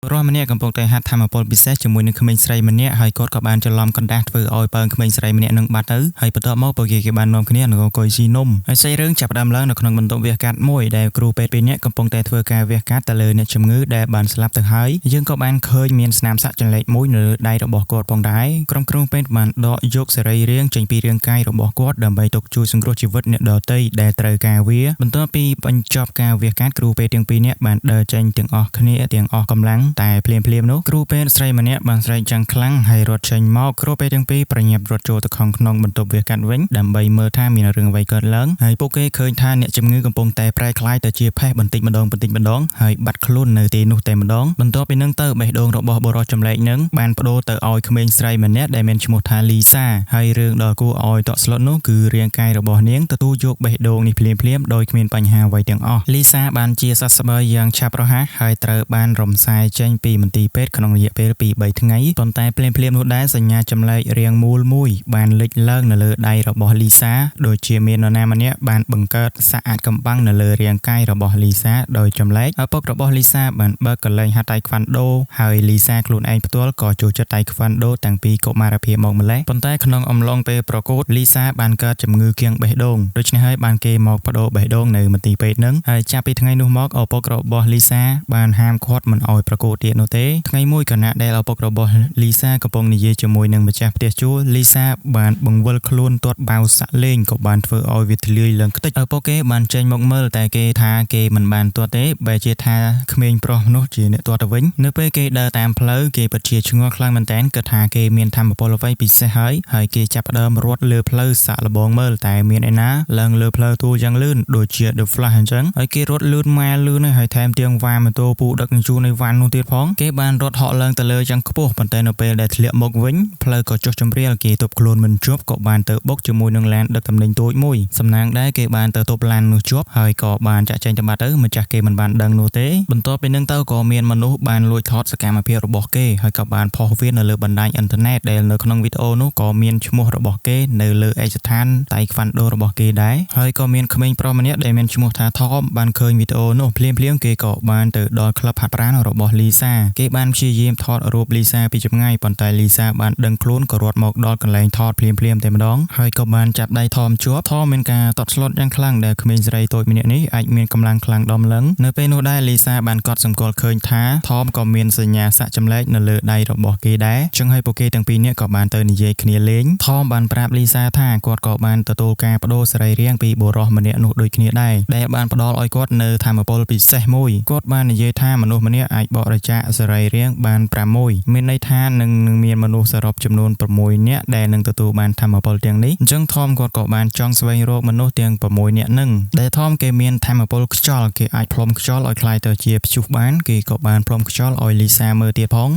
រស់ម្នាក់កំពុងតែហាត់ធម្មពលពិសេសជាមួយនឹងក្មេងស្រីម្នាក់ហើយគាត់ក៏បានច្រឡំកណ្ដាស់ធ្វើឲ្យប៉ើងក្មេងស្រីម្នាក់នឹងបាត់ទៅហើយបន្ទាប់មកពួកគេគេបាននាំគ្នានឹងអង្គុយស៊ីនំហើយសាច់រឿងចាប់ផ្ដើមឡើងនៅក្នុងបន្ទប់វះកាត់មួយដែលគ្រូពេទ្យពីរនាក់កំពុងតែធ្វើការវះកាត់ទៅលើអ្នកជំងឺដែលបានស្លាប់ទៅហើយយើងក៏បានឃើញមានស្នាមសាក់ចន្លេកមួយនៅលើដៃរបស់គាត់ផងដែរក្រុមគ្រូពេទ្យបានដកយកសរីរាង្គចេញពីរាងកាយរបស់គាត់ដើម្បីទុកជួយសង្គ្រោះជីវិតអ្នកដទៃដែលត្រូវការវាបន្ទាប់ពីបញ្ចប់ការវះកាត់គ្រូពេទ្យទាំងពីរនាក់បានដើរចេញទាំងអស់គ្នាទាំងអស់កម្លាំងតែភ្លាមៗនោះគ្រូពេទ្យស្រីម្នាក់បានស្រែកយ៉ាងខ្លាំងហើយរត់ចេញមកគ្រូពេទ្យទាំងពីរប្រញាប់រត់ចូលទៅក្នុងក្នុងបន្ទប់វះកាត់វិញដើម្បីមើលថាមានរឿងអ្វីកើតឡើងហើយពួកគេឃើញថាអ្នកជំងឺកំពុងតែប្រែក្លាយទៅជាផេះបន្តិចម្ដងបន្តិចម្ដងហើយបាត់ខ្លួននៅទីនោះតែម្ដងបន្ទាប់ពីនឹងទៅបេះដូងរបស់បុរសចម្លែកនឹងបានបដូរទៅឲ្យក្មេងស្រីម្នាក់ដែលមានឈ្មោះថាលីសាហើយរឿងដ៏គួរឲ្យតក់ស្លុតនោះគឺរាងកាយរបស់នាងទទួលយកបេះដូងនេះភ្លាមៗដោយគ្មានបញ្ហាអ្វីទាំងអស់លីសាបានជាសះស្បើយយ៉ាងឆាប់រហ័សហើយត្រូវបានរំសាយចេញពីមន្ទីរពេទ្យក្នុងរយៈពេល2-3ថ្ងៃប៉ុន្តែភ្លាមៗនោះដែរសញ្ញាចម្លែករាងមូលមួយបានលេចឡើងនៅលើដៃរបស់លីសាដូចជាមាននរណាម្នាក់បានបង្កើតសាក់អាចកំបាំងនៅលើរាងកាយរបស់លីសាដោយចម្លែកឪពុករបស់លីសាបានបើកកន្លែងហាត់តៃក្វាន់ដូហើយលីសាខ្លួនឯងផ្ទាល់ក៏ចូលចិត្តតៃក្វាន់ដូតាំងពីកុមារភាពមកម្ល៉េះប៉ុន្តែក្នុងអំឡុងពេលប្រកួតលីសាបានកើតជំងឺគាំងបេះដូងដូច្នេះហើយបានគេមកបដូរបេះដូងនៅមន្ទីរពេទ្យនឹងហើយចាប់ពីថ្ងៃនោះមកឪពុករបស់លីសាបានហាមឃាត់មិនឲ្យប្រកួតទៀតនោះទេថ្ងៃមួយខណៈដែលឪពុករបស់លីសាកំពុងនិយាយជាមួយនឹងម្ចាស់ផ្ទះជួលលីសាបានបង្វិលខ្លួនទាត់បាវសាក់លេងក៏បានធ្វើឲ្យវាធ្លាយឡើងខ្ទេចឪពុកគេបានចេញមកមើលតែគេថាគេមិនបានទាត់ទេបែរជាថាក្មេងប្រុសនោះជាអ្នកទាត់ទៅវិញនៅពេលគេដើរតាមផ្លូវគេពិតជាឆ្ងល់ខ្លាំងមែនទែនគិតថាគេមានធម៌ពលអ្វីពិសេសហើយហើយគេចាប់ផ្ដើមរត់លើផ្លូវសាក់លបងមើលតែមានឯណាឡើងលើផ្លូវទូយ៉ាងលឿនដូចជា The Flash អញ្ចឹងហើយគេរត់លឿនម៉ែលឿនហើយថែមទាំងវ៉ាម៉ូតូពូដឹកជញ្ជូននៃវ៉ាន់នោះទៀតផងគេបានរត់ហក់ឡើងទៅលើយ៉ាងខ្ពស់ប៉ុន្តែនៅពេលដែលធ្លាក់មកវិញផ្លូវក៏ចុះជម្រាលគេទប់ខ្លួនមិនជាប់ក៏បានទៅបុកជាមួយនឹងឡានដឹកទំនិញតូចមួយសំណាងដែរគេបានទៅទប់ឡាននោះជាប់ហើយក៏បានចាក់ចែងទៅបាត់ទៅម្ចាស់គេមិនបានដឹងនោះទេបន្ទាប់ពីនឹងទៅក៏មានមនុស្សបានលួចថតសកម្មភាពរបស់គេហើយក៏បានផុសវានៅលើបណ្ដាញអ៊ីនធឺណិតដែលនៅក្នុងវីដេអូនោះក៏មានឈ្មោះរបស់គេនៅលើឯកស្ថានតៃក្វាន់ដូរបស់គេដែរហើយក៏មានក្មេងប្រុសម្នាក់ដែលមានឈ្មោះថាថមបានឃើញវីដេអូនោះភ្លាមៗគេក៏បានទៅដល់ក្លឹបហាត់ប្រាណរបស់លីសាគេបានព្យាយាមថតរូបលីសាពីចម្ងាយប៉ុន្តែលីសាបានដឹងខ្លួនក៏រត់មកដល់កន្លែងថតភ្លាមៗតែម្ដងហើយក៏បានចាប់ដៃថមជាប់ថមមានការតក់ស្លុតយ៉ាងខ្លាំងដែលក្មេងស្រីតូចម្នាក់នេះអាចមានកម្លាំងខ្លាំងដំឡឹងនៅពេលនោះដែរលីសាបានកត់សម្គាល់ឃើញថាថមក៏មានសញ្ញាសាក់ចម្លែកនៅលើដៃរបស់គេដែរចឹងហើយពួកគេទាំងពីរនាក់ក៏បានទៅនិយាយគ្នាលេងថមបានប្រាប់លីសាថាគាត់ក៏បានទទួលការបដូរសរីរាង្គពីបុរសម្នាក់នោះដូចគ្នាដែរដែលបានផ្ដល់ឲ្យគាត់នៅធម៌ពលពិសេសមួយគាត់បាននិយាយថាមនុស្សម្នាក់អាចបរិច្ចាគសរីរាង្គបាន6មានន័យថានឹងមានមនុស្សសរុបចំនួន6នាក់ដែលនឹងទទួលបានធម៌ពលទាំងនេះអញ្ចឹងថមគាត់ក៏បានចង់ស្វែងរកមនុស្សទាំង6នាក់នឹងដែលថមគេមានធម៌ពលខ្យល់គេអាចផ្លុំខ្យល់ឲ្យក្លាយទៅជាព្យុះបានគេក៏បានផ្លុំខ្យល់ឲ្យលីសាមើលទៀតផង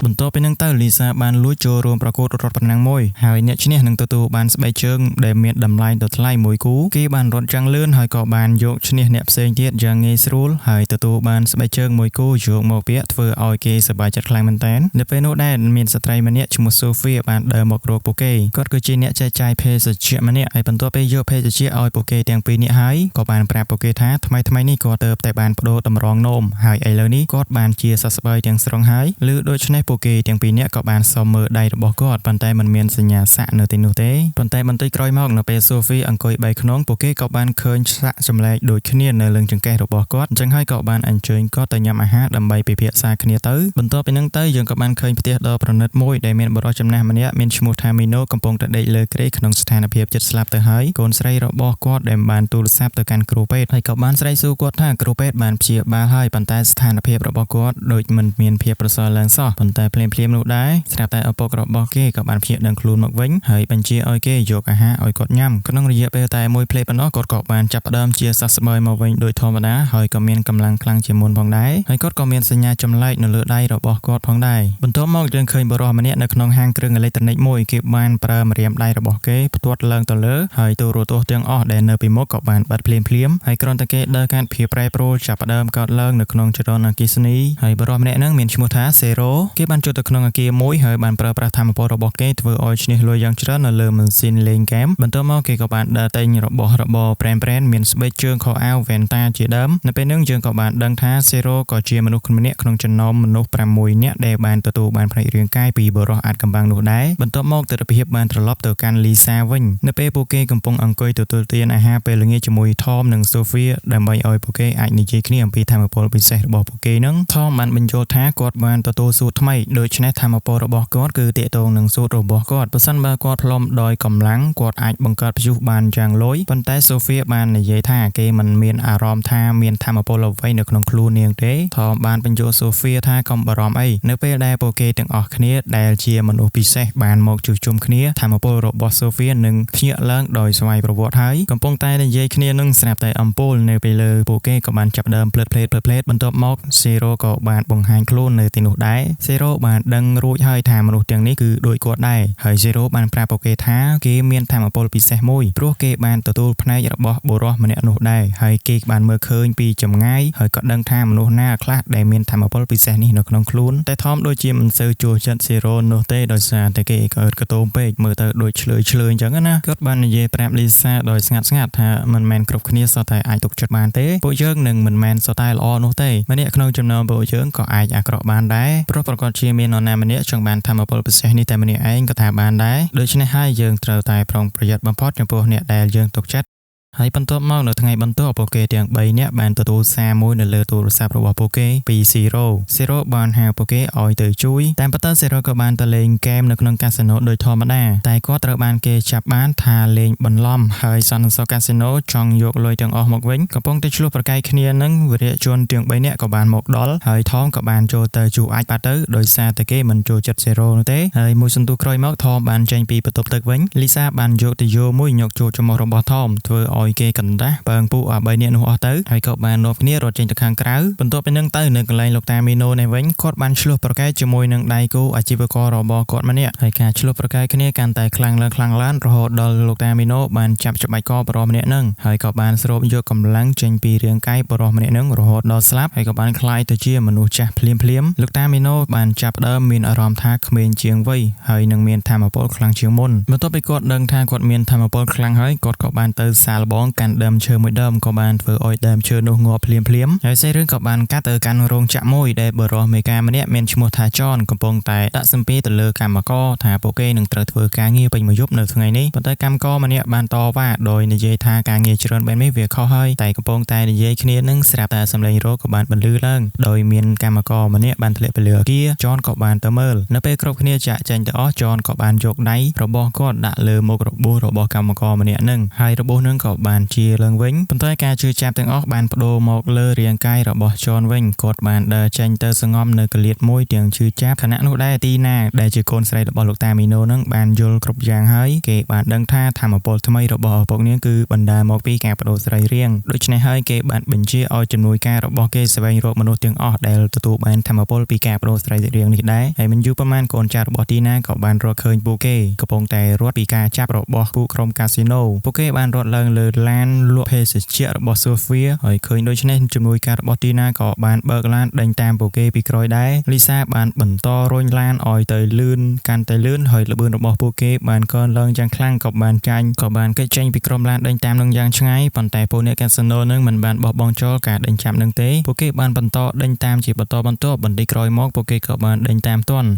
បន្ទាប់ពីនឹងទៅលីសាបានលួចចូលរួមប្រកួតរត់ប្រណាំងមួយហើយអ្នកឈ្នះនឹងទទួលបានស្បែកជើងដែលមានតម្លៃដ៏ថ្លៃមួយគូគេបានរត់យ៉ាងលឿនហើយក៏បានយកឈ្នះអ្នកផ្សេងទៀតយ៉ាងងាយស្រួលហើយទទួលបានស្បែកជើងមួយគូយកមកពាក់ធ្វើឲ្យគេសប្បាយចិត្តខ្លាំងមែនទែននៅពេលនោះដែរមានស្ត្រីម្នាក់ឈ្មោះសូហ្វីបានដើរមករកពួកគេគាត់គឺជាអ្នកចែកចាយភេសជ្ជៈម្នាក់ហើយបន្ទាប់ពីយកភេសជ្ជៈឲ្យពួកគេទាំងពីរនាក់ហើយក៏បានប្រាប់ពួកគេថាថ្មីៗនេះគាត់ទៅតែបានបដូរតម្រងនោមហើយឥឡូវនេះគាត់បានជាសះស្បើយទាំងស្រុងហើយឬដូច្នេះពួកគេទាំងពីរនាក់ក៏បានសុំមើលដៃរបស់គាត់ប៉ុន្តែមិនមានសញ្ញាសាក់នៅទីនោះទេប៉ុន្តែបន្តិចក្រោយមកនៅពេលសូហ្វីអង្គុយបែរខ្នងពួកគេក៏បានឃើញសាក់ចម្លែកដូចគ្នានៅលើចង្កេះរបស់គាត់អញ្ចឹងហើយក៏បានអញ្ជើញគាត់ទៅញ៉ាំអាហារដើម្បីពិភាក្សាគ្នាទៅបន្ទាប់ពីនឹងទៅយើងក៏បានឃើញផ្ទះដ៏ប្រណិតមួយដែលមានបុរសចំណាស់ម្នាក់មានឈ្មោះថាមីណូកំពុងតែដេកលើគ្រែក្នុងស្ថានភាពជិតស្លាប់ទៅហើយកូនស្រីរបស់គាត់ដែលបានទូរស័ព្ទទៅកាន់គ្រូពេទ្យហើយក៏បានស្រែកសួរគាត់ថាគ្រូពេទ្យបានព្យាបាលហើយប៉ុន្តែស្ថានភាពរបស់គាត់ដូចមិនមានភាពប្រសើរឡើងសោះប៉ុន្តែភ្លាមៗនោះដែរស្រាប់តែឪពុករបស់គេក៏បានភ្ញាក់ដឹងខ្លួនមកវិញហើយបញ្ជាឲ្យគេយកអាហារឲ្យគាត់ញ៉ាំក្នុងរយៈពេលតែមួយភ្លែតប៉ុណ្ណោះគាត់ក៏បានចាប់ផ្ដើមជាសះស្បើយមកវិញដោយធម្មតាហើយក៏មានកម្លាំងខ្លាំងជាងមុនផងដែរហើយគាត់ក៏មានសញ្ញាចម្លែកនៅលើដៃរបស់គាត់ផងដែរបន្ទាប់មកយើងឃើញបុរសម្នាក់នៅក្នុងហាងគ្រឿងអេឡិចត្រូនិកមួយគេបានប្រើម្រាមដៃរបស់គេផ្ទាត់ឡើងទៅលើហើយទូរទស្សន៍ទាំងអស់ដែលនៅពីមុខក៏បានបាត់ភ្លាមៗហើយគ្រាន់តែគេដើរកាត់ភាពប្រែប្រួលចាប់ផ្ដើមកើតឡើងនៅក្នុងចរន្តអគ្គិសនីហើយបុរសម្នាក់ហ្នឹងមានឈ្មោះថាសេរ៉ូគេ គេបានចូលទៅក្នុងអគារមួយហើយបានប្រើប្រាស់ធម្មពលរបស់គេធ្វើឲ្យឈ្នះលុយយ៉ាងច្រើននៅលើម៉ាស៊ីនលេងហ្គេមបន្ទាប់មកគេក៏បានដើរទិញរបស់របរប្រេនៗមានស្បែកជើងខោអាវវ៉ែនតាជាដើមនៅពេលនេះយើងក៏បានដឹងថាសេរ៉ូក៏ជាមនុស្សម្នាក់ក្នុងចំណោមមនុស្ស6នាក់ដែលបានទទួលបានផ្នែករាងកាយពីបុរសអាចកំបាំងនោះដែរបន្ទាប់មកទិដ្ឋភាពបានត្រឡប់ទៅកាន់លីសាវិញនៅពេលពួកគេកំពុងអង្គុយទទួលទានអាហារពេលល្ងាចជាមួយថមនិងសូហ្វៀដើម្បីឲ្យពួកគេអាចនិយាយគ្នាអំពីធម៌ពលពិសេសរបស់ពួកគេនឹងថមបានបញ្យល់ថាគាត់បានទទួលសូត្រថ្មីដូច្នេះធម៌ពលរបស់គាត់គឺទាក់ទងនឹងសូត្ររបស់គាត់ប្រសិនបើគាត់ផ្លុំដោយកម្លាំងគាត់អាចបង្កើតព្យុះបានយ៉ាងលយប៉ុន្តែសូហ្វៀបាននិយាយថាគេមិនមានអារម្មណ៍ថាមានធម៌ពលអ្វីនៅក្នុងខ្លួននាងទេថមបានបញ្យល់សូហ្វៀថាកុំបារម្ភអីនៅពេលដែលពួកគេទាំងអស់គ្នាដែលជាមនុស្សពិសេសបានមកជួបជុំគ្នាធម៌ពលរបស់សូហ្វៀនឹងភ្ញាក់ឡើងដោយស្វ័យប្រវត្តិហើយកំពុងតែនិយាយគ្នានឹងស្រាប់តែអំពូលនៅពេលលើពួកគេក៏បានចាប់ដើមភ្លើតភ្លេតបន្ទាប់មកសេរ៉ូក៏បានបង្ហាញខ្លួននៅទីនោះដែរសេរ៉ូបានដឹងរួចហើយថាមនុស្សទាំងនេះគឺដូចគាត់ដែរហើយសេរ៉ូបានប្រាប់ពួកគេថាគេមានធម៌ពលពិសេសមួយព្រោះគេបានទទួលផ្នែករបស់បុរសម្នាក់នោះដែរហើយគេបានមើលឃើញពីចម្ងាយហើយក៏ដឹងថាមនុស្សណាខ្លះដែលមានធម៌ពលពិសេសនេះនៅក្នុងខ្លួនតែថមដូចជាមិនសូវចូលចិត្តសេរ៉ូនោះទេដោយសារតែគេក៏កតោមពេកមើលទៅដូចឆ្លើយអញ្ចឹងណាគាត់បាននិយាយប្រាប់លីសាដោយស្ងាត់ថាមិនមែនគ្រប់គ្នាសុទ្ធតែអាចទុកចិត្តបានទេពួកយើងនឹងមិនមែនសុទ្ធតែល្អនោះទេម្នាក់ក្នុងចំណោមពួកយើងក៏អាចអាក្រក់បានដែរព្រោះប្រកាសជាមាននរណាម្នាក់ចង់បានធម៌ពលពិសេសនេះតែម្នាក់ឯងក៏ថាបានដែរដូច្នេះហើយយើងត្រូវតែប្រុងប្រយ័ត្នបំផុតចំពោះអ្នកដែលយើងទុកចិត្តហើយបន្ទាប់មកនៅថ្ងៃបន្ទាប់ពួកគេទាំង3នាក់បានទទួលសារមួយនៅលើទូរស័ព្ទរបស់ពួកគេពីសេរ៉ូបានហៅពួកគេឲ្យទៅជួយតាមពិតទៅសេរ៉ូក៏បានទៅលេងហ្គេមនៅក្នុងកាស៊ីណូដោយធម្មតាតែគាត់ត្រូវបានគេចាប់បានថាលេងបន្លំហើយសន្តិសុខកាស៊ីណូចង់យកលុយទាំងអស់មកវិញកំពុងតែឆ្លោះប្រកែកគ្នានឹងវីរជនទាំង3នាក់ក៏បានមកដល់ហើយថមក៏បានចូលទៅជួអាចបាត់ទៅដោយសារតែគេមិនចូលចិត្តសេរ៉ូនោះទេហើយមួយសន្ទុះក្រោយមកថមបានចេញពីបន្ទប់ទឹកវិញលីសាបានយកទៅយោមួយញកចូលច្រមុះរបស់ថមធ្វើឲ្យគេកណ្ដាស់បើងពួកអា3នាក់នោះអស់ទៅហើយក៏បាននាំគ្នារត់ចេញទៅខាងក្រៅបន្ទាប់ពីនឹងទៅនៅកន្លែងលោកតាមីណូនេះវិញគាត់បានឆ្លោះប្រកែកជាមួយនឹងដៃគូអាជីវកររបស់គាត់ម្នាក់ហើយការឆ្លោះប្រកែកគ្នាកាន់តែខ្លាំងឡើងរហូតដល់លោកតាមីណូបានចាប់ច្បាច់កប្រុសម្នាក់នឹងហើយក៏បានស្រូបយកកម្លាំងចេញពីរាងកាយប្រុសម្នាក់នឹងរហូតដល់ស្លាប់ហើយក៏បានក្លាយទៅជាមនុស្សចាស់ភ្លាមលោកតាមីណូបានចាប់ដើមមានអារម្មណ៍ថាក្មេងជាងវ័យហើយនឹងមានធម៌ពលខ្លាំងជាងមុនបន្ទាប់ពីគាត់ដឹងថាគាត់មានធម៌ពលខ្លាំងហើយគាត់ក៏បានទៅសាឡបងកាន់ដើមឈើមួយដើមក៏បានធ្វើឲ្យដើមឈើនោះងាប់ភ្លាមហើយសាច់រឿងក៏បានកាត់ទៅកាន់រោងចក្រមួយដែលបុរសមេការម្នាក់មានឈ្មោះថាចនកំពុងតែដាក់សម្ពាធទៅលើកម្មករថាពួកគេនឹងត្រូវធ្វើការងារពេញមួយយប់នៅថ្ងៃនេះប៉ុន្តែកម្មករម្នាក់បានតវ៉ាដោយនិយាយថាការងារច្រើនបែបនេះវាខុសហើយតែកំពុងតែនិយាយគ្នានឹងស្រាប់តែសម្លេងរោក៏បានបន្លឺឡើងដោយមានកម្មករម្នាក់បានធ្លាក់ពីលើអគារចនក៏បានទៅមើលនៅពេលគ្រប់គ្នាចាក់ចេញទៅអស់ចនក៏បានយកដៃរបស់គាត់ដាក់លើមុខរបួសរបស់កម្មករម្នាក់នឹងហើយរបួសនឹងក៏បានជាឡើងវិញប៉ុន្តែការជឿចាប់ទាំងអស់បានបដូរមកលើរាងកាយរបស់ចនវិញគាត់បានដើរចេញទៅសងំនៅកលៀតមួយទាំងជឿចាប់ខណៈនោះដែរទីណាដែលជាកូនស្រីរបស់លោកតាមីណូនឹងបានយល់គ្រប់យ៉ាងហើយគេបានដឹងថាធម៌ពលថ្មីរបស់ឪពុកនាងគឺបណ្ដាលមកពីការបដូរសរីរាង្គដូច្នេះហើយគេបានបញ្ជាឲ្យជំនួយការរបស់គេស្វែងរកមនុស្សទាំងអស់ដែលទទួលបានធម៌ពលពីការបដូរសរីរាង្គនេះដែរហើយមិនយូរប៉ុន្មានកូនចៅរបស់ទីណាក៏បានរកឃើញពួកគេកំពុងតែរត់ពីការចាប់របស់ពួកក្រុមកាស៊ីណូពួកគេបានរត់ឡើងលើឡានលក់ភេសជ្ជៈរបស់សូហ្វៀហើយឃើញដូច្នេះជំនួយការរបស់ទីណាក៏បានបើកឡានដេញតាមពួកគេពីក្រោយដែរលីសាបានបន្តរុញឡានឲ្យទៅលឿនកាន់តែលឿនហើយល្បឿនរបស់ពួកគេបានកើនឡើងយ៉ាងខ្លាំងក៏បានចាញ់ក៏បានគេចចេញពីក្រុមឡានដេញតាមនឹងយ៉ាងឆ្ងាយប៉ុន្តែពួកអ្នកកាស៊ីណូនឹងមិនបានបោះបង់ចោលការដេញចាប់នឹងទេពួកគេបានបន្តដេញតាមជាបន្តបន្ទាប់បន្តិចក្រោយមកពួកគេក៏បានដេញតាមទាន់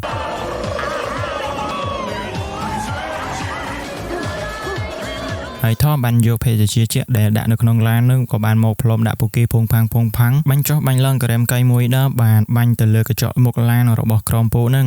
ហើយថមបានយកភេសជ្ជៈដែលដាក់នៅក្នុងឡាននឹងក៏បានមកផ្លុំដាក់ពួកគេពងផាំងបាញ់ចុះបាញ់ឡើងការ៉េមកៃមួយដើមបានបាញ់ទៅលើកញ្ចក់មុខឡានរបស់ក្រុមពួកនឹង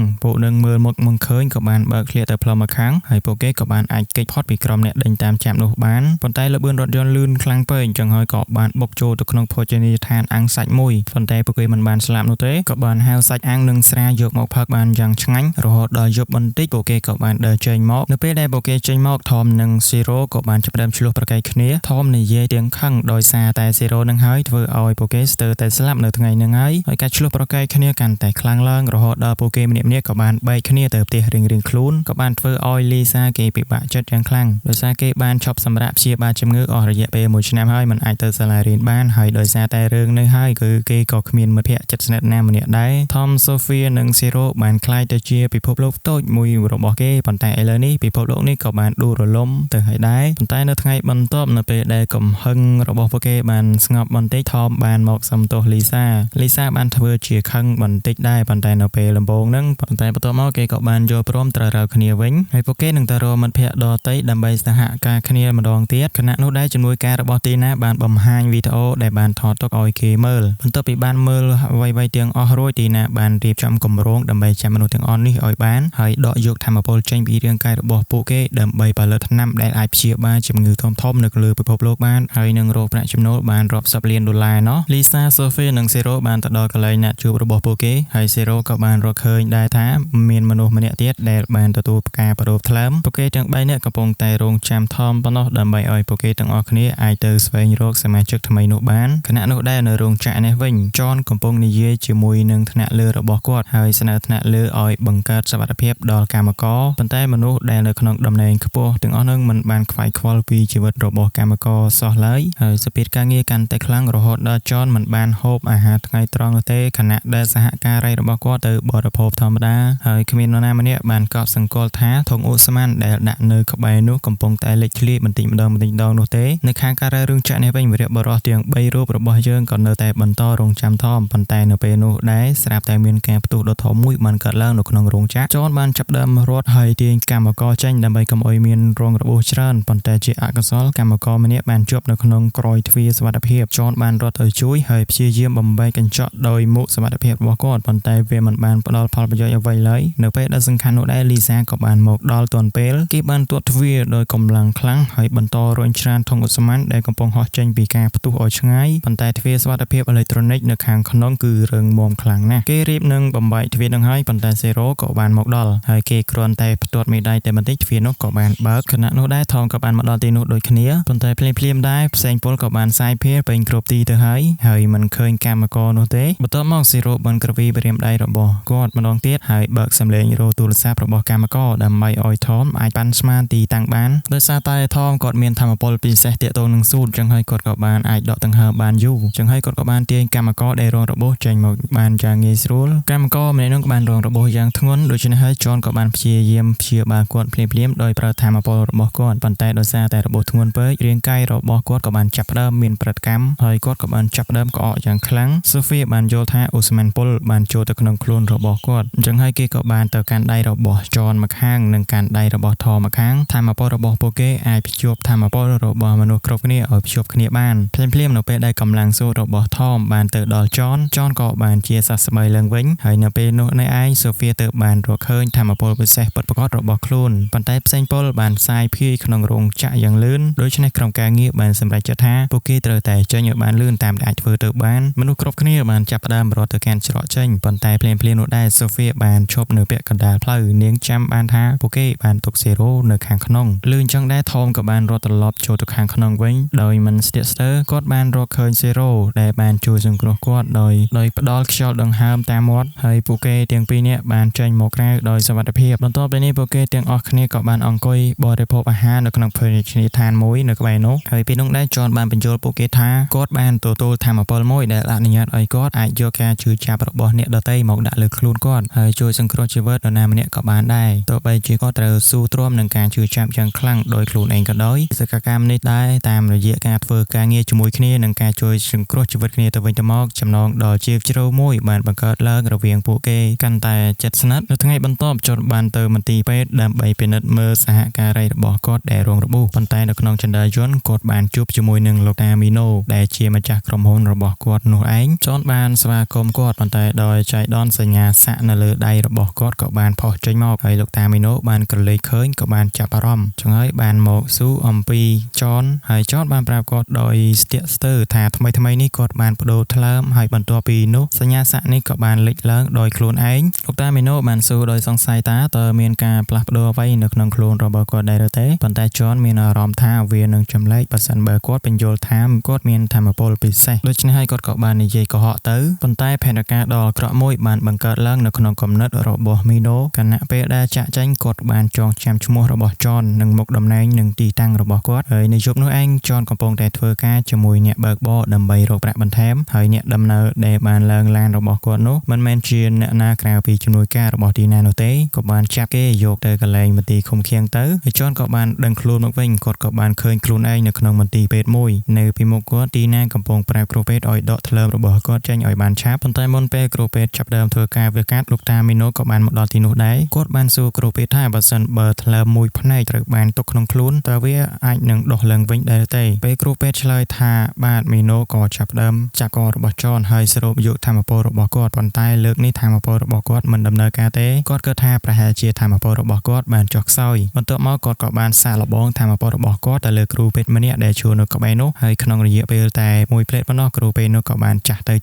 មើលមុខមិនឃើញក៏បានបើកឃ្លាទៅផ្លូវមកខាងហើយពួកគេក៏បានអាចគេចផុតពីក្រុមអ្នកដេញតាមចាប់នោះបានប៉ុន្តែល្បឿនរថយន្តលឿនខ្លាំងពេកអញ្ចឹងហើយក៏បានបុកចូលទៅក្នុងភោជនីយដ្ឋានអាំងសាច់មួយប៉ុន្តែពួកគេមិនបានស្លាប់នោះទេក៏បានហៅសាច់អាំងនិងស្រាយកមកផឹកបានយ៉ាងឆ្ងាញ់រហូតដល់យប់បន្តិចពួកគេក៏បានដើរចេញមកនៅពេលដែលពួកគេចេញមកថមនិងស៊ីរ៉ូក៏បាន ចាប់ផ្ដើមឆ្លោះប្រកែកគ្នាថមនិយាយទាំងខឹងដោយសារតែសេរ៉ូនឹងហើយធ្វើឲ្យពួកគេស្ទើរតែស្លាប់នៅថ្ងៃនឹងហើយហើយការឆ្លោះប្រកែកគ្នាកាន់តែខ្លាំងឡើងរហូតដល់ពួកគេម្នាក់ៗក៏បានបែកគ្នាទៅផ្ទះរៀងៗខ្លួនក៏បានធ្វើឲ្យលីសាគេពិបាកចិត្តយ៉ាងខ្លាំងដោយសារគេបានឈប់សម្រាកព្យាបាលជំងឺអស់រយៈពេល1ឆ្នាំហើយមិនអាចទៅសាលារៀនបានហើយដោយសារតែរឿងនេះហើយគឺគេក៏គ្មានមិត្តភ័ក្តិជិតស្និទ្ធណាម្នាក់ដែរថមសូហ្វៀនិងសេរ៉ូបានក្លាយទៅជាពិភពលោកតូចមួយរបស់គេប៉ុន្តែឥឡូវនេះពិភពលោកនេះក៏បានដួលរលំទៅហើយដែរប៉ុន្តែនៅថ្ងៃបន្ទាប់នៅពេលដែលកំហឹងរបស់ពួកគេបានស្ងប់បន្តិចថមបានមកសុំទោសលីសាលីសាបានធ្វើជាខឹងបន្តិចដែរប៉ុន្តែនៅពេលដំបូងហ្នឹងប៉ុន្តែបន្ទាប់មកគេក៏បានយល់ព្រមត្រូវរើគ្នាវិញហើយពួកគេនឹងទៅរកមិត្តភ័ក្តិដទៃដើម្បីសហការគ្នាម្ដងទៀតខណៈនោះដែរជំនួយការរបស់ទីណាបានបង្ហាញវីដេអូដែលបានថតទុកឲ្យគេមើលបន្ទាប់ពីបានមើលអ្វីៗទាំងអស់រួចទីណាបានរៀបចំគម្រោងដើម្បីចាប់មនុស្សទាំងអស់នេះឲ្យបានហើយដកយកធម៌ពលចេញពីរាងកាយរបស់ពួកគេដើម្បីផលិតថ្នាំដែលអាចព្យាបាលជំងឺធំៗនៅលើពិភពលោកបានហើយនឹងរកប្រាក់ចំណូលបានរាប់សិបលានដុល្លារណោះលីសាសូហ្វីនិងសេរ៉ូបានទៅដល់កន្លែងណាត់ជួបរបស់ពួកគេហើយសេរ៉ូក៏បានរកឃើញដែរថាមានមនុស្សម្នាក់ទៀតដែលបានទទួលការបដូរថ្លើមពួកគេទាំង3នាក់កំពុងតែរងចាំថមប៉ុណ្ណោះដើម្បីឲ្យពួកគេទាំងអស់គ្នាអាចទៅស្វែងរកសមាជិកថ្មីនោះបានខណៈនោះដែរនៅរោងចក្រនេះវិញចនកំពុងនិយាយជាមួយនឹងថ្នាក់លើរបស់គាត់ហើយស្នើថ្នាក់លើឲ្យបង្កើតសុវត្ថិភាពដល់កម្មករប៉ុន្តែមនុស្សដែលនៅក្នុងតំណែងខ្ពស់ទាំងអស់នោះមិនបានខ្វាយខ្វល់ពីជីវិតរបស់កម្មករសោះឡើយហើយសភាពការងារកាន់តែខ្លាំងរហូតដល់ចនមិនបានហូបអាហារថ្ងៃត្រង់នោះទេខណៈដែលសហការីរបស់គាត់ទៅបរិភោគធម្មតាហើយគ្មាននរណាម្នាក់បានកត់សម្គាល់ថាធុងឧស្ម័នដែលដាក់នៅក្បែរនោះកំពុងតែលេចធ្លាយបន្តិចម្ដងបន្តិចម្ដងនោះទេនៅខាងការរឿងចាក់នេះវិញវីរៈបុរសទាំង3រូបរបស់យើងក៏នៅតែបន្តរងចាំថមប៉ុន្តែនៅពេលនោះដែរស្រាប់តែមានការផ្ទុះដ៏ធំមួយបានកើតឡើងនៅក្នុងរោងចក្រចនបានចាប់ដើមរត់ហើយទាញកម្មករចេញដើម្បីកុំឲ្យមានរងរបួសច្រើនប៉ុន្តែជាអកុសលកម្មករម្នាក់បានជាប់នៅក្នុងក្រោយទ្វារសុវត្ថិភាពចនបានរត់ទៅជួយហើយព្យាយាមបំបែកកញ្ចក់ដោយមុខសុវត្ថិភាពរបស់គាត់ប៉ុន្តែវាមិនបានផ្ដល់ផលប្រយោជន៍អ្វីឡើយនៅពេលដែលសំខាន់នោះដែរលីសាក៏បានមកដល់ទាន់ពេលគេបានទាត់ទ្វារដោយកម្លាំងខ្លាំងហើយបន្តរុញច្រានធុងឧស្ម័នដែលកំពុងហោះចេញពីការផ្ទុះឲ្យឆ្ងាយប៉ុន្តែទ្វារសុវត្ថិភាពអេឡិចត្រូនិកនៅខាងក្នុងគឺរឹងមាំខ្លាំងណាស់គេរៀបនឹងបំបែកទ្វារនឹងហើយប៉ុន្តែសេរ៉ូក៏បានមកដល់ហើយគេគ្រាន់តែផ្ទាត់មេដៃតែបន្តិចទ្វារនោះក៏បានបើកខណៈនោះដែរថងក៏បានមកដល់ទីនោះដូចគ្នាប៉ុន្តែភ្លាមៗដែរផ្សេងពលក៏បានសាយភាយពេញគ្រប់ទីទៅហើយហើយមិនឃើញកម្មករនោះទេបន្ទាប់មកសេរ៉ូបានក្រវីបរិមដៃរបស់គាត់ម្ដងទៀតហើយបើកសំឡេងរោទូរស័ព្ទរបស់កម្មករដើម្បីឲ្យថមអាចប៉ាន់ស្មានទីតាំងបានដោយសារតែថមគាត់មានធម៌ពលពិសេសទាក់ទងនឹងស៊ូតចឹងហើយគាត់ក៏បានអាចដកដង្ហើមបានយូរចឹងហើយគាត់ក៏បានទាញកម្មករដែលរងរបួសចេញមកបានយ៉ាងងាយស្រួលកម្មករម្នាក់នោះក៏បានរងរបួសយ៉ាងធ្ងន់ដូច្នេះហើយចនក៏បានព្យាយាមព្យាបាលគាត់ភ្លាមៗដោយប្រើធម៌ពលរបស់គាត់ប៉ុន្តែដោយសារតែរបួសធ្ងន់ពេករាងកាយរបស់គាត់ក៏បានចាប់ផ្ដើមមានប្រតិកម្មហើយគាត់ក៏បានចាប់ផ្ដើមក្អកយ៉ាងខ្លាំងសូហ្វីបានយល់ថាអូស្មန်ពុលបានចូលទៅក្នុងខ្លួនរបស់គាត់អញ្ចឹងហើយគេក៏បានទៅកាន់ដៃរបស់ចនម្ខាងនិងកាន់ដៃរបស់ថម្ខាងធម៌ពលរបស់ពួកគេអាចភ្ជាប់ធម៌ពលរបស់មនុស្សគ្រប់គ្នាឲ្យភ្ជាប់គ្នាបានភ្លាមៗនៅពេលដែលកម្លាំងស៊ូរបស់ថមបានទៅដល់ចនចនក៏បានជាសះស្បើយឡើងវិញហើយនៅពេលនោះនៅឯងសូហ្វីទៅបានរកឃើញធម៌ពលពិសេសពិតប្រាកដរបស់ខ្លួនប៉ុន្តែផ្សេងពលបានផ្សាយភាយក្នុងរោងចក្រយ៉ាងលឿនដូច្នេះក្រុមការងារបានសម្រេចចិត្តថាពួកគេត្រូវតែចេញឲ្យបានលឿនតាមដែលអាចធ្វើទៅបានមនុស្សគ្រប់គ្នាបានចាប់ផ្ដើមរត់ទៅកាន់ច្រកចេញប៉ុន្តែភ្លាមៗនោះដែរសូហ្វីបានឈប់នៅពាក់កណ្ដាលផ្លូវនាងចាំបានថាពួកគេបានទុកសេរ៉ូនៅខាងក្នុងលឿនចឹងដែរថមក៏បានរត់ត្រឡប់ចូលទៅខាងក្នុងវិញដោយមិនស្ទាក់ស្ទើរគាត់បានរកឃើញសេរ៉ូដែលបានជួយសង្គ្រោះគាត់ដោយផ្ដល់ខ្យល់ដង្ហើមតាមមាត់ហើយពួកគេទាំងពីរនាក់បានចេញមកក្រៅដោយសុវត្ថិភាពបន្ទាប់ពីនេះពួកគេទាំងអស់គ្នាក៏បានអង្គុយបរិភោគអាហារនៅក្នុងភោជនីយដ្ឋានមួយនៅក្បែរនោះហើយពេលនោះដែរចនបានបញ្យល់ពួកគេថាគាត់បានទទួលធម៌ពលមួយដែលអនុញ្ញាតឲ្យគាត់អាចយកការជឿចាប់របស់អ្នកដទៃមកដាក់លើខ្លួនគាត់ហើយជួយសង្គ្រោះជីវិតនរណាម្នាក់ក៏បានដែរទោះបីជាគាត់ត្រូវស៊ូទ្រាំនឹងការជឿចាប់យ៉ាងខ្លាំងដោយខ្លួនឯងក៏ដោយសកម្មនេះដែរតាមរយៈការធ្វើការងារជាមួយគ្នានិងការជួយសង្គ្រោះជីវិតគ្នាទៅវិញទៅមកចំណងដ៏ជ្រាលជ្រៅមួយបានបង្កើតឡើងរវាងពួកគេកាន់តែជិតស្និទ្ធនៅថ្ងៃបន្ទាប់ចនបានទៅមន្ទីរពេទ្យដើម្បីពិនិត្យមើលសហការីរបស់គាត់ដែលរងរបួសប៉ុន្តែនៅក្នុងចន្ទាយន្តគាត់បានជួបជាមួយនឹងលោកតាមីណូដែលជាម្ចាស់ក្រុមហ៊ុនរបស់គាត់នោះឯងចនបានស្វាគមន៍គាត់ប៉ុន្តែដោយចៃដន្យសញ្ញាសាក់នៅលើដៃរបស់គាត់ក៏បានផុសចេញមកហើយលោកតាមីណូបានក្រឡេកឃើញក៏បានចាប់អារម្មណ៍ចឹងហើយបានមកស៊ូអំពីចនហើយចនបានប្រាប់គាត់ដោយស្ទាក់ស្ទើរថាថ្មីៗនេះគាត់បានបដូរថ្លើមហើយបន្ទាប់ពីនោះសញ្ញាសាក់នេះក៏បានលេចឡើងដោយខ្លួនឯងលោកតាមីណូបានស៊ូដោយសង្ស័យថាតើមានការផ្លាស់ប្ដូរអ្វីនៅក្នុងខ្លួនរបស់គាត់ដែរឬទេប៉ុន្តែចនមាន មានអារម្មណ៍ថាវានឹងចម្លែកបើសិនបើគាត់បញ្យល់ថាគាត់មានធម៌ពលពិសេសដូច្នេះហើយគាត់ក៏បាននិយាយកុហកទៅប៉ុន្តែផែនការដ៏អាក្រក់មួយបានបង្កើតឡើងនៅក្នុងគំនិតរបស់មីណូខណៈពេលដែលចាក់ចេញគាត់បានចងចាំឈ្មោះរបស់ចននិងមុខតំណែងនិងទីតាំងរបស់គាត់ហើយនៅយប់នោះឯងចនកំពុងតែធ្វើការជាមួយអ្នកបើកបរដើម្បីរកប្រាក់បន្ថែមហើយអ្នកដំណើរដែលបានឡើងឡានរបស់គាត់នោះមិនមែនជាអ្នកណាក្រៅពីជំនួយការរបស់ទីណានោះទេក៏បានចាប់គេយកទៅកន្លែងមន្ទីរឃុំឃាំងទៅហើយចនក៏បានដឹងខ្លួនមកវិញគាត់ក៏បានឃើញខ្លួនឯងនៅក្នុងមន្ទីរពេទ្យមួយនៅពីមុខគាត់ទីណាកំពុងប្រាប់គ្រូពេទ្យឲ្យដកថ្លើមរបស់គាត់ចេញឲ្យបានឆាប់ប៉ុន្តែមុនពេលគ្រូពេទ្យចាប់ដើមធ្វើការវះកាត់លោកតាមីណូក៏បានមកដល់ទីនោះដែរគាត់បានសួរគ្រូពេទ្យថាបើសិនបើថ្លើមមួយផ្នែកត្រូវបានទុកក្នុងខ្លួនតើវាអាចនឹងដុះឡើងវិញដែរទេពេលគ្រូពេទ្យឆ្លើយថាបាទមីណូក៏ចាប់ដើមចាប់ករបស់ចនហើយស្រូបយកធម៌ពលរបស់គាត់ប៉ុន្តែលើកនេះធម៌ពលរបស់គាត់មិនដំណើរការទេគាត់គិតថាប្រហែលជាធម៌ពលរបស់គាត់បានចុះខ្សោយបន្ទាប់មកគាត់ក៏បានសាកល្បងធម៌ពលរបស់គាត់ទៅលើគ្រូពេទ្យម្នាក់ដែលជួលនៅក្បែរនោះហើយក្នុងរយៈពេលតែមួយភ្លែតប៉ុណ្ណោះគ្រូពេទ្យនោះក៏បានចាស់ទៅ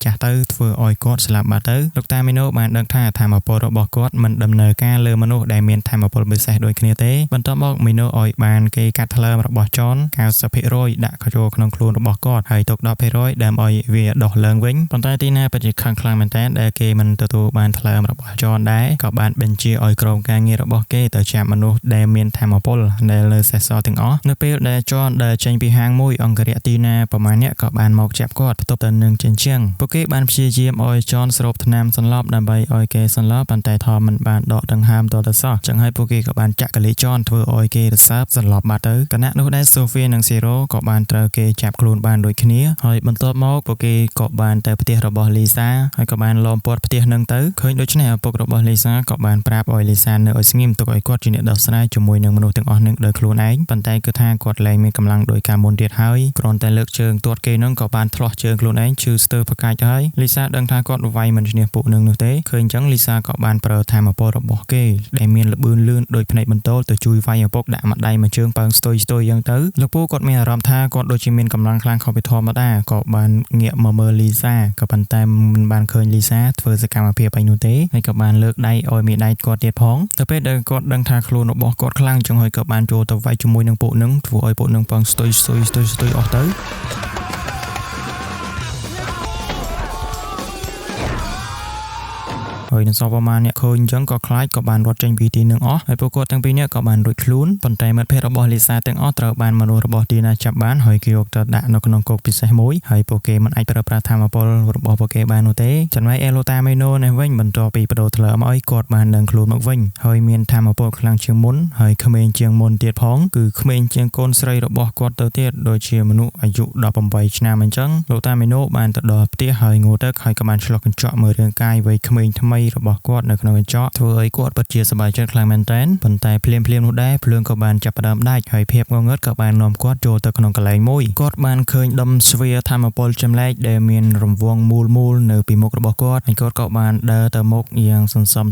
ធ្វើឲ្យគាត់ស្លាប់បាត់ទៅលោកតាមីណូបានដឹងថាធម៌ពលរបស់គាត់មិនដំណើរការលើមនុស្សដែលមានធម៌ពលពិសេសដូចគ្នាទេបន្ទាប់មកមីណូឲ្យបានគេកាត់ថ្លើមរបស់ចន 90% ដាក់ចូលក្នុងខ្លួនរបស់គាត់ហើយទុក 10% ដើម្បីឲ្យវាដុះឡើងវិញប៉ុន្តែទីណាពិតជាខឹងខ្លាំងមែនទែនដែលគេមិនទទួលបានថ្លើមរបស់ចនដែរក៏បានបញ្ជាឲ្យក្រុមការងាររបស់គេទៅចាប់មនុស្សដែលមានធម៌ពលដែលនៅសេសសល់ទាំងអស់នៅពេលដែលចនដើរចេញពីហាងមួយអង្គរៈទីណាប្រមាណអ្នកក៏បានមកចាប់គាត់ផ្ទប់ទៅនឹងជញ្ជាំងពួកគេបានព្យាយាមឲ្យចនស្រូបថ្នាំសន្លប់ដើម្បីឲ្យគេសន្លប់ប៉ុន្តែថមមិនបានដកដង្ហើមតទៅសោះចឹងហើយពួកគេក៏បានចាក់កលីចនធ្វើឲ្យគេរសើបសន្លប់បាត់ទៅខណៈនោះដែរសូហ្វីនិងសេរ៉ូក៏បានត្រូវគេចាប់ខ្លួនបានដូចគ្នាហើយបន្ទាប់មកពួកគេក៏បានទៅផ្ទះរបស់លីសាហើយក៏បានឡោមព័ទ្ធផ្ទះនឹងទៅឃើញដូច្នេះឪពុករបស់លីសាក៏បានប្រាប់ឲ្យលីសានៅឲ្យស្ងៀមទុកឲ្យគាត់ជាអ្នកដោះស្រាយជាមួយនឹងមនុស្សទាំងអស់នឹងដោយខ្លួនឯងប៉ុន្តែគឺថាគាត់លែងមានកម្លាំងដោយការមុនទៀតហើយគ្រាន់តែលើកជើងទាត់គេនឹងក៏បានឆ្លោះជើងខ្លួនឯងឈឺស្ទើរផ្កាច់ហើយលីសាដឹងថាគាត់វាយមិនឈ្នះពួកនឹងនោះទេឃើញអញ្ចឹងលីសាក៏បានប្រើធម៌ពលរបស់គេដែលមានល្បឿនលឿនដោយភ្នែកបន្ទោលទៅជួយវាយឪពុកដាក់ម្ដាយមួយជើងប៉ើងស្ទុយយ៉ាងទៅលោកពូគាត់មានអារម្មណ៍ថាគាត់ដូចជាមានកម្លាំងខ្លាំងខុសពីធម្មតាក៏បានងាកមកមើលលីសាក៏ប៉ុន្តែមិនបានឃើញលីសាធ្វើសកម្មភាពអីនោះទេហើយក៏បានលើកដៃឲ្យមេដៃគាត់ទៀតផងទៅពេលដែលគាត់ដឹងថាខ្លួនរបស់គាត់ខ្លាំងចឹងហើយក៏បានចូលទៅវាយជាមួយនឹងពួកនឹងធ្វើឲ្យពួកនឹងប៉ងស្ទុយអស់ទៅហើយនឹងសពប្រមាណអ្នកឃើញអញ្ចឹងក៏ខ្លាចក៏បានរត់ចេញពីទីនឹងអស់ហើយពួកគាត់ទាំងពីរនាក់ក៏បានរួចខ្លួនប៉ុន្តែមិត្តភក្តិរបស់លីសាទាំងអស់ត្រូវបានមនុស្សរបស់ទីណាចាប់បានហើយគេយកទៅដាក់នៅក្នុងគុកពិសេសមួយហើយពួកគេមិនអាចប្រើប្រាស់ធម៌ពលរបស់ពួកគេបាននោះទេចំណែកអេឡូតាមេណូនេះវិញបន្ទាប់ពីបដូរថ្លើមឲ្យគាត់បានដឹងខ្លួនមកវិញហើយមានធម៌ពលខ្លាំងជាងមុនហើយក្មេងជាងមុនទៀតផងគឺក្មេងជាងកូនស្រីរបស់គាត់ទៅទៀតដូចជាមនុស្សអាយុ18ឆ្នាំអញ្ចឹងលោកតាមេណូបានទៅដល់ផ្ទះហើយងូតទឹកហើយក៏បានឆ្លុះកញ្ចក់មើលរាងកាយវ័យក្មេងថ្មីរបស់គាត់នៅក្នុងកញ្ចក់ធ្វើឲ្យគាត់ពិតជាសប្បាយចិត្តខ្លាំងមែនទែនប៉ុន្តែភ្លាមៗនោះដែរភ្លើងក៏បានចាប់ផ្ដើមដាច់ហើយភាពងងឹតក៏បាននាំគាត់ចូលទៅក្នុងកន្លែងមួយគាត់បានឃើញដុំស្វាធម៌ពលចម្លែកដែលមានរង្វង់មូលៗនៅពីមុខរបស់គាត់ហើយគាត់ក៏បានដើរទៅមុខយ៉ាងសន្សំ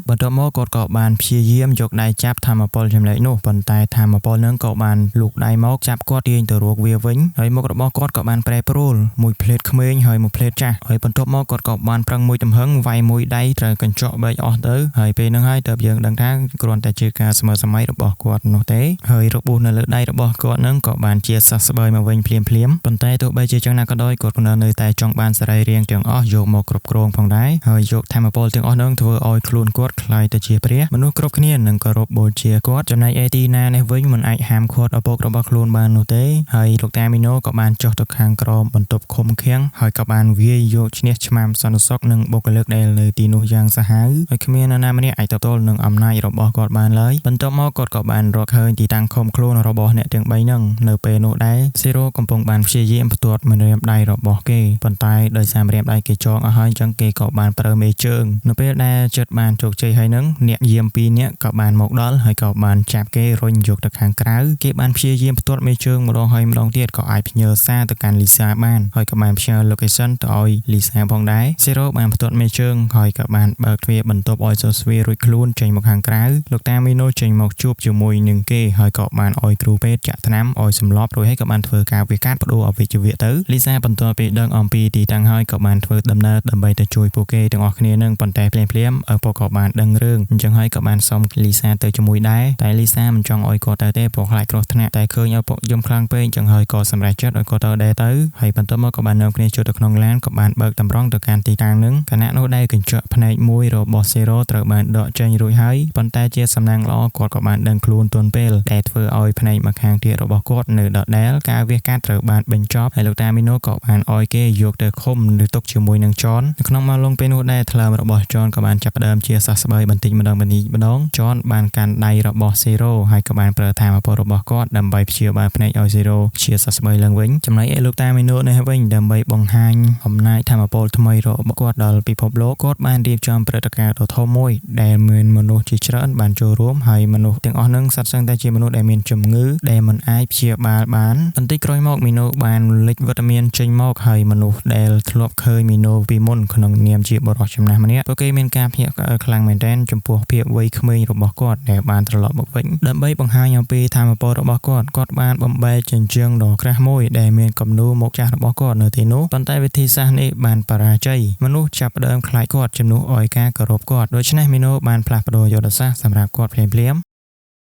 បន្ទាប់មកគាត់ក៏បានព្យាយាមយកដៃចាប់ធម៌ពលចម្លែកនោះប៉ុន្តែធម៌ពលនឹងក៏បានលូកដៃមកចាប់គាត់ទាញទៅរកវាវិញហើយមុខរបស់គាត់ក៏បានប្រែប្រួលមួយភ្លែតក្មេងហើយមួយភ្លែតចាស់ហើយបន្ទាប់មកគាត់ក៏បានប្រឹងមួយទំហឹងវាយមួយដៃត្រូវកញ្ចក់បែកអស់ទៅហើយពេលហ្នឹងហើយតើយើងដឹងថាគ្រាន់តែជាការស្មើសម័យរបស់គាត់នោះទេហើយរបួសនៅលើដៃរបស់គាត់ហ្នឹងក៏បានជាសះស្បើយមកវិញភ្លាមប៉ុន្តែទោះបីជាចឹងណាក៏ដោយគាត់ក៏នៅតែចង់បានសរីរាង្គទាំងអស់យកមកគ្រប់គ្រងផងដែរហើយយកធម៌ពលទាំងអស់ហ្នឹងធ្វើឲ្យខ្លួនគាត់ក្លាយទៅជាព្រះមនុស្សគ្រប់គ្នានឹងគោរពបូជាគាត់ចំណែកអេទីណានេះវិញមិនអាចហាមឃាត់ឪពុករបស់ខ្លួនបាននោះទេហើយលោកតាមីណូក៏បានចុះទៅខាងក្រោមបន្ទប់ឃុំឃាំងហើយក៏បានវាយយកឈ្នះឆ្មាំសន្តិសុខនិងបុគ្គលិកដែលនៅទីនោះយ៉ាងសាហាវហើយគ្មាននរណាម្នាក់អាចទល់នឹងអំណាចរបស់គាត់បានឡើយបន្ទាប់មកគាត់ក៏បានរកឃើញទីតាំងឃុំខ្លួនរបស់អ្នកទាំង3ហ្នឹងនៅពេលនោះដែរសេរ៉ូកំពុងបានព្យាយាមផ្ទាត់ម្រាមដៃរបស់គេប៉ុន្តែដោយសារម្រាមដៃគេចងអស់ហើយអញ្ចឹងគេក៏បានប្រើមេជើងនៅពេលដែលចិត្តបានជោគជ័យហើយនឹងអ្នកយាម2នាក់ក៏បានមកដល់ហើយក៏បានចាប់គេរុញយកទៅខាងក្រៅគេបានព្យាយាមផ្ទាត់មេជើងម្ដងហើយម្ដងទៀតក៏អាចផ្ញើសារទៅកាន់លីសាបានហើយក៏បានផ្ញើ location ទៅឲ្យលីសាផងដែរសេរ៉ូបានផ្ទាត់មេជើងហើយក៏ ក៏បានបើកទ្វារបន្ទប់ឲ្យសូស្វីរួចខ្លួនចេញមកខាងក្រៅលោកតាមីណូចេញមកជួបជាមួយនឹងគេហើយក៏បានឲ្យគ្រូពេទ្យចាក់ថ្នាំឲ្យសម្លប់រួចហើយក៏បានធ្វើការវះកាត់បដូរអវិជ្ជវៈទៅលីសាបន្ទាប់ពីដឹងអំពីទីតាំងហើយក៏បានធ្វើដំណើរដើម្បីទៅជួយពួកគេទាំងអស់គ្នានឹងប៉ុន្តែភ្លាមភ្លាមឪពុកក៏បានដឹងរឿងអញ្ចឹងហើយក៏បានសុំលីសាទៅជាមួយដែរតែលីសាមិនចង់ឲ្យគាត់ទៅទេព្រោះខ្លាចគ្រោះថ្នាក់តែឃើញឪពុកយំខ្លាំងពេកអញ្ចឹងហើយក៏សម្រេចចិត្តឲ្យគាត់ទៅដែរទៅហើយបន្ទាប់មកក៏បាននាំគ្នាចូលទៅក្នុងឡានក៏បានបើកតម្រង់ទៅកាន់ទីតាំងនឹងខណៈនោះដែរកញ្ចក់ផ្នែកមួយរបស់សេរ៉ូត្រូវបានដកចេញរួចហើយប៉ុន្តែជាសំណាងល្អគាត់ក៏បានដឹងខ្លួនទាន់ពេលដែលធ្វើឲ្យផ្នែកម្ខាងទៀតរបស់គាត់នៅដដែលការវះកាត់ត្រូវបានបញ្ចប់ហើយលោកតាមីណូក៏បានឲ្យគេយកទៅឃុំឬទុកជាមួយនឹងចននៅក្នុងម៉ោងលងពេលនោះដែរថ្លើមរបស់ចនក៏បានចាប់ផ្ដើមជាសះស្បើយបន្តិចម្ដងបន្តិចម្ដងចនបានកាន់ដៃរបស់សេរ៉ូហើយក៏បានប្រើធម៌ពលរបស់គាត់ដើម្បីព្យាបាលភ្នែកឲ្យសេរ៉ូជាសះស្បើយឡើងវិញចំណែកឯលោកតាមីណូនេះវិញដើម្បីបង្ហាញអំណាចធម៌ពលថ្មីរបស់គាត់ដល់ពិភពលោកគាត់បានរៀបចំព្រឹត្តិការណ៍ដ៏ធំមួយដែលមានមនុស្សជាច្រើនបានចូលរួមហើយមនុស្សទាំងអស់នឹងសុទ្ធសឹងតែជាមនុស្សដែលមានជំងឺដែលមិនអាចព្យាបាលបានបន្តិចក្រោយមកមីណូបានលេចវត្តមានចេញមកហើយមនុស្សដែលធ្លាប់ឃើញមីណូពីមុនក្នុងនាមជាបុរសចំណាស់ម្នាក់ពួកគេមានការភ្ញាក់ផ្អើលខ្លាំងមែនទែនចំពោះភាពវ័យក្មេងរបស់គាត់ដែលបានត្រឡប់មកវិញដើម្បីបង្ហាញអំពីធម៌ពលរបស់គាត់គាត់បានបំបែកជញ្ជាំងដ៏ក្រាស់មួយដែលមានគំនូរមុខចាស់របស់គាត់នៅទីនោះប៉ុន្តែវិធីសាស្ត្រនេះបានបរាជ័យមនុស្សចាប់ផ្ដើមខ្លាចគាត់ជំនួសឲ្យការគោរពគាត់ដូច្នេះមីណូបានផ្លាស់ប្ដូរយុទ្ធសាស្ត្រសម្រាប់គាត់ភ្លាមៗ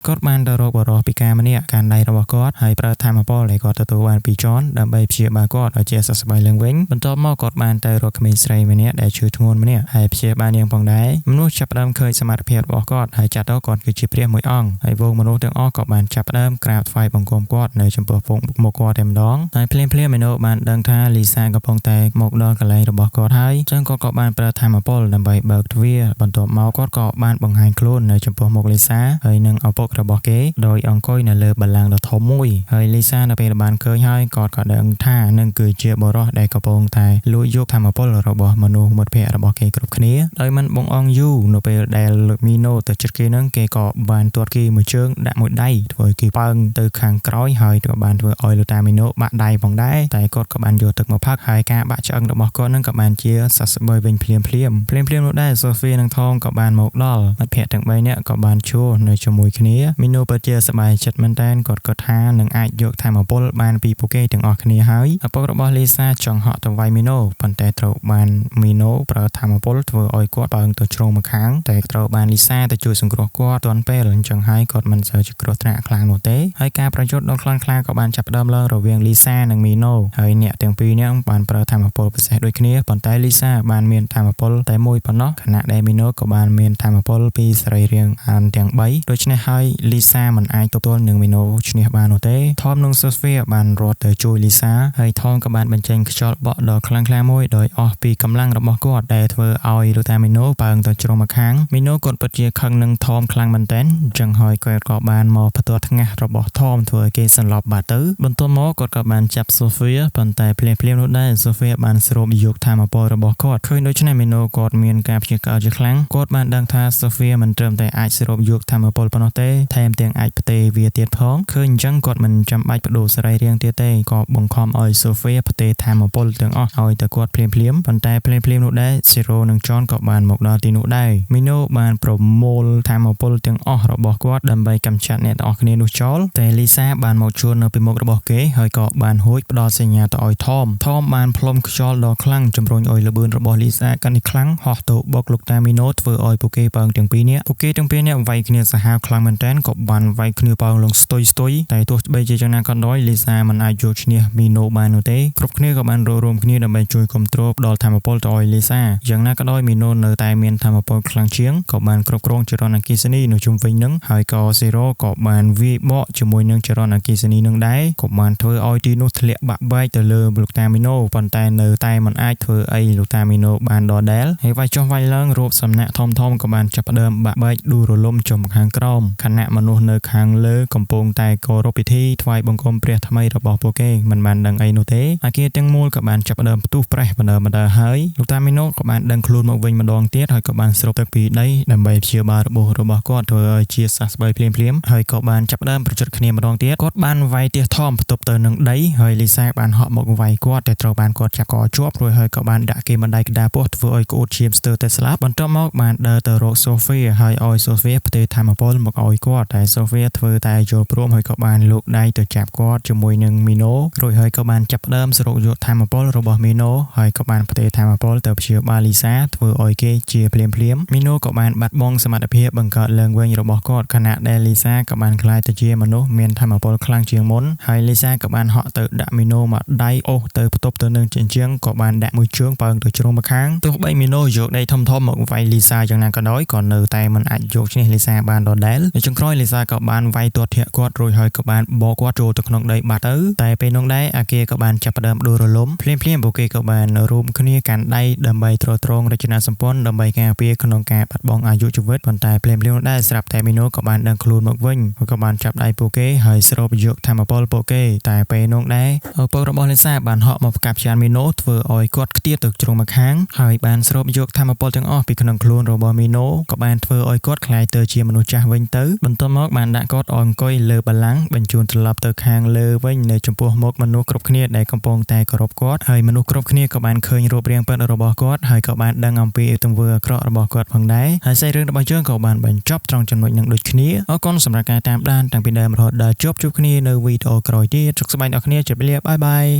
គាត់បានទៅរកបុរសពិការម្នាក់កាន់ដៃរបស់គាត់ហើយប្រើធម៌ពលដែលគាត់ទទួលបានពីចនដើម្បីព្យាបាលគាត់ឲ្យជាសះស្បើយឡើងវិញបន្ទាប់មកគាត់បានទៅរកក្មេងស្រីម្នាក់ដែលឈឺធ្ងន់ម្នាក់ហើយព្យាបាលនាងផងដែរមនុស្សចាប់ផ្ដើមឃើញសមត្ថភាពរបស់គាត់ហើយចាត់ទៅគាត់គឺជាព្រះមួយអង្គហើយហ្វូងមនុស្សទាំងអស់ក៏បានចាប់ផ្ដើមក្រាបថ្វាយបង្គំគាត់នៅចំពោះមុខគាត់តែម្ដងហើយភ្លាមៗមីណូបានដឹងថាលីសាកំពុងតែមកដល់កន្លែងរបស់គាត់ហើយចឹងគាត់ក៏បានប្រើធម៌ពលដើម្បីបើកទ្វារបន្ទាប់មកគាត់ក៏បានបង្ហាញខ្លួននៅចំពោះមុខលីសាហើយនិងឪពុករបស់គេដោយអង្គុយនៅលើបល្ល័ង្កដ៏ធំមួយហើយលីសានៅពេលបានឃើញហើយគាត់ក៏ដឹងថានឹងគឺជាបុរសដែលកំពុងតែលួចយកធម៌ពលរបស់មនុស្សមិត្តភ័ក្តិរបស់គេគ្រប់គ្នាដោយមិនបង្អង់យូរនៅពេលដែលមីណូទៅជិតគេនឹងគេក៏បានទាត់គេមួយជើងដាក់មួយដៃធ្វើឲ្យគេប៉ើងទៅខាងក្រោយហើយក៏បានធ្វើឲ្យលោកតាមីណូបាក់ដៃផងដែរតែគាត់ក៏បានយកទឹកមកផឹកហើយការបាក់ឆ្អឹងរបស់គាត់នឹងក៏បានជាសះស្បើយវិញភ្លាមភ្លាមភ្លាមភ្លាមនោះដែរសូហ្វីនិងថងក៏បានមកដល់មិត្តភ័ក្តិទាំង3នាក់ក៏បានជួនៅជាមួយគ្នាមីណូពិតជាសប្បាយចិត្តមែនតើគាត់ក៏ថានឹងអាចយកធម៌ពលបានពីពួកគេទាំងអស់គ្នាហើយឪពុករបស់លីសាចង់ហក់ទៅវាយមីណូប៉ុន្តែត្រូវបានមីណូប្រើធម៌ពលធ្វើឲ្យគាត់ប៉ើងទៅជ្រុងម្ខាងតែត្រូវបានលីសាទៅជួយសង្គ្រោះគាត់ទាន់ពេលអញ្ចឹងហើយគាត់មិនសូវជាគ្រោះថ្នាក់ខ្លាំងនោះទេហើយការប្រយុទ្ធដ៏ខ្លាំងក្លាក៏បានចាប់ផ្ដើមឡើងរវាងលីសានិងមីណូហើយអ្នកទាំងពីរនាក់បានប្រើធម៌ពលពិសេសដូចគ្នាប៉ុន្តែលីសាបានមានធម៌ពលតែមួយប៉ុណ្ណោះខណៈដែលមីណូក៏បានមានធម៌ពលពីសរីរាង្គអានទាំង3ដូច្នេះហើយលីសាមិនអាចទល់នឹងមីណូឈ្នះបាននោះទេថមនិងសូហ្វីបានរត់ទៅជួយលីសាហើយថមក៏បានបញ្ចេញខ្យល់បក់ដ៏ខ្លាំងក្លាមួយដោយអស់ពីកម្លាំងរបស់គាត់ដែលធ្វើឲ្យលោកតាមីណូប៉ើងទៅជ្រុងម្ខាងមីណូគាត់ពិតជាខឹងនឹងថមខ្លាំងមែនទែនអញ្ចឹងហើយគាត់ក៏បានមកផ្ទាត់ថ្ងាសរបស់ថមធ្វើឲ្យគេសន្លប់បាត់ទៅបន្ទាប់មកគាត់ក៏បានចាប់សូហ្វីប៉ុន្តែភ្លាមៗនោះដែរសូហ្វីបានស្រូបយកធម៌ពលរបស់គាត់ឃើញដូច្នេះមីណូគាត់មានការព្យាករជាខ្លាំងគាត់បានដឹងថាសូហ្វីមិនត្រឹមតែអាចស្រូបយកធម៌ពលប៉ុណ្ណោះទេថែមទាំងអាចផ្ទេរវាទៀតផងឃើញអញ្ចឹងគាត់មិនចាំបាច់បដូរសរីរាង្គទៀតទេក៏បង្ខំឲ្យសូហ្វីផ្ទេរធម៌ពលទាំងអស់ឲ្យទៅគាត់ភ្លាមភ្លាមប៉ុន្តែភ្លាមភ្លាមនោះដែរសេរ៉ូនិងចនក៏បានមកដល់ទីនោះដែរមីណូបានប្រមូលធម៌ពលទាំងអស់របស់គាត់ដើម្បីកម្ចាត់អ្នកទាំងអស់គ្នានោះចោលតែលីសាបានមកជួននៅពីមុខរបស់គេហើយក៏បានហួចផ្ដល់សញ្ញាទៅឲ្យថមថមបានផ្លុំខ្យល់ដ៏ខ្លាំងជំរុញឲ្យល្បឿនរបស់លីសាកាន់តែខ្លាំងហោះទៅបុកលោកតាមីណូធ្វើឲ្យពួកគេប៉ើងទាំងពីរនាក់ពួកគេទាំងពីរនាក់វាយគ្នាសាហាវខ្លាំងមែនទែនក៏បានវាយគ្នាប៉ើងលងស្ទុយស្ទុយតែទោះបីជាយ៉ាងណាក៏ដោយលីសាមិនអាចយកឈ្នះមីណូបាននោះទេគ្រប់គ្នាក៏បានរួមគ្នាដើម្បីជួយគ្រប់គ្រងដល់ធម៌ពលទៅឲ្យលីសាយ៉ាងណាក៏ដោយមីណូនៅតែមានធម៌ពលខ្លាំងជាងក៏បានគ្រប់គ្រងចរន្តអគ្គិសនីនៅជុំវិញនឹងហើយក៏សេរ៉ូក៏បានវាយបកជាមួយនឹងចរន្តអគ្គិសនីនឹងដែរក៏បានធ្វើឲ្យទីនោះធ្លាក់បាក់បែកទៅលើលោកតាមីណូប៉ុន្តែនៅតែមិនអាចធ្វើអីលោកតាមីណូបានដដែលហើយវាយចុះវាយឡើងរូបសំណាក់ធំៗក៏បានចាប់ផ្ដើមបាក់បែកដួលរលំចុះមកខាងក្រោមខ ណៈមនុស្សនៅខាងលើកំពុងតែគោរពពិធីថ្វាយបង្គំព្រះថ្មីរបស់ពួកគេមិនបានដឹងអីនោះទេអាគារទាំងមូលក៏បានចាប់ផ្ដើមផ្ទុះប្រេះបណ្ដើបណ្ដើហើយលោកតាមីណូក៏បានដឹងខ្លួនមកវិញម្ដងទៀតហើយក៏បានស្រូបទឹកពីដីដើម្បីព្យាបាលរបួសរបស់គាត់ធ្វើឲ្យជាសះស្បើយភ្លាមៗហើយក៏បានចាប់ផ្ដើមប្រយុទ្ធគ្នាម្ដងទៀតគាត់បានវាយទៀសថមផ្ទប់ទៅនឹងដីហើយលីសាបានហក់មកវាយគាត់តែត្រូវបានគាត់ចាប់កជាប់រួចហើយក៏បានដាក់គេបណ្ដៃកណ្ដាលពោះធ្វើឲ្យក្អួតឈាមស្ទើរតែស្លាប់បន្ទាប់មកបានដើរទៅរកសូហ្វីហើយឲ្យសូហ្វីផ្ទេរធម្មពលមកឲ្យគាត់តែសូហ្វីធ្វើតែយល់ព្រមហើយក៏បានលូកដៃទៅចាប់គាត់ជាមួយនឹងមីណូរួចហើយក៏បានចាប់ផ្ដើមស្រូបយកធម្មពលរបស់មីណូហើយក៏បានផ្ទេរធម្មពលទៅព្យាបាលលីសាធ្វើឲ្យគេជាភ្លាមភ្លាមមីណូក៏បានបាត់បង់សមត្ថភាពបង្កើតឡើងវិញរបស់គាត់ខណៈដែលលីសាក៏បានក្លាយទៅជាមនុស្សមានធម្មពលខ្លាំងជាងមុនហើយលីសាក៏បានហក់ទៅដាក់មីណូមកដៃអូសទៅផ្ទប់ទៅនឹងជញ្ជាំងក៏បានដាក់មួយជើងប៉ើងទៅជ្រុងម្ខាងទោះបីមីណូយកដីធំៗមកវាយលីសាយ៉ាងណាក៏ដោយក៏នៅតែមិនអាចយកឈ្នះលីសាបានដដែលនៅចុងក្រោយលីសាក៏បានវាយទាត់ធាក់គាត់រួចហើយក៏បានបកគាត់ចូលទៅក្នុងដីបាត់ទៅតែពេលនោះដែរអាគារក៏បានចាប់ផ្ដើមដួលរលំភ្លាមៗពួកគេក៏បានរួមគ្នាកាន់ដៃដើម្បីទ្រទ្រង់រចនាសម្ព័ន្ធដើម្បីការពារក្នុងការបាត់បង់អាយុជីវិតប៉ុន្តែភ្លាមៗនោះដែរស្រាប់តែមីណូក៏បានដឹងខ្លួនមកវិញក៏បានចាប់ដៃពួកគេហើយស្រូបយកធម្មពលពួកគេតែពេលនោះដែរឪពុករបស់លីសាបានហក់មកផ្កាប់ចានមីណូធ្វើឲ្យគាត់ខ្ទាតទៅជ្រុងម្ខាងហើយបានស្រូបយកធម្មពលទាំងអស់ពីក្នុងខ្លួនរបស់មីណូក៏បានធ្វើឲ្យគាត់ក្លាយទៅជាមនុស្សចាស់វិញទៅបន្ទាប់មកបានដាក់គាត់ឲ្យអង្គុយលើបល្ល័ង្កបញ្ជូនត្រឡប់ទៅខាងលើវិញនៅចំពោះមុខមនុស្សគ្រប់គ្នាដែលកំពុងតែគោរពគាត់ហើយមនុស្សគ្រប់គ្នាក៏បានឃើញរូបរាងពិតរបស់គាត់ហើយក៏បានដឹងអំពីទង្វើអាក្រក់របស់គាត់ផងដែរហើយសាច់រឿងរបស់យើងក៏បានបញ្ចប់ត្រង់ចំណុចនឹងដូចគ្នាអរគុណសម្រាប់ការតាមដានតាំងពីដើមរហូតដល់ចប់ជួបគ្នានៅវីដេអូក្រោយទៀតសុខសប្បាយដល់គ្នាជម្រាបលាបាយបាយ។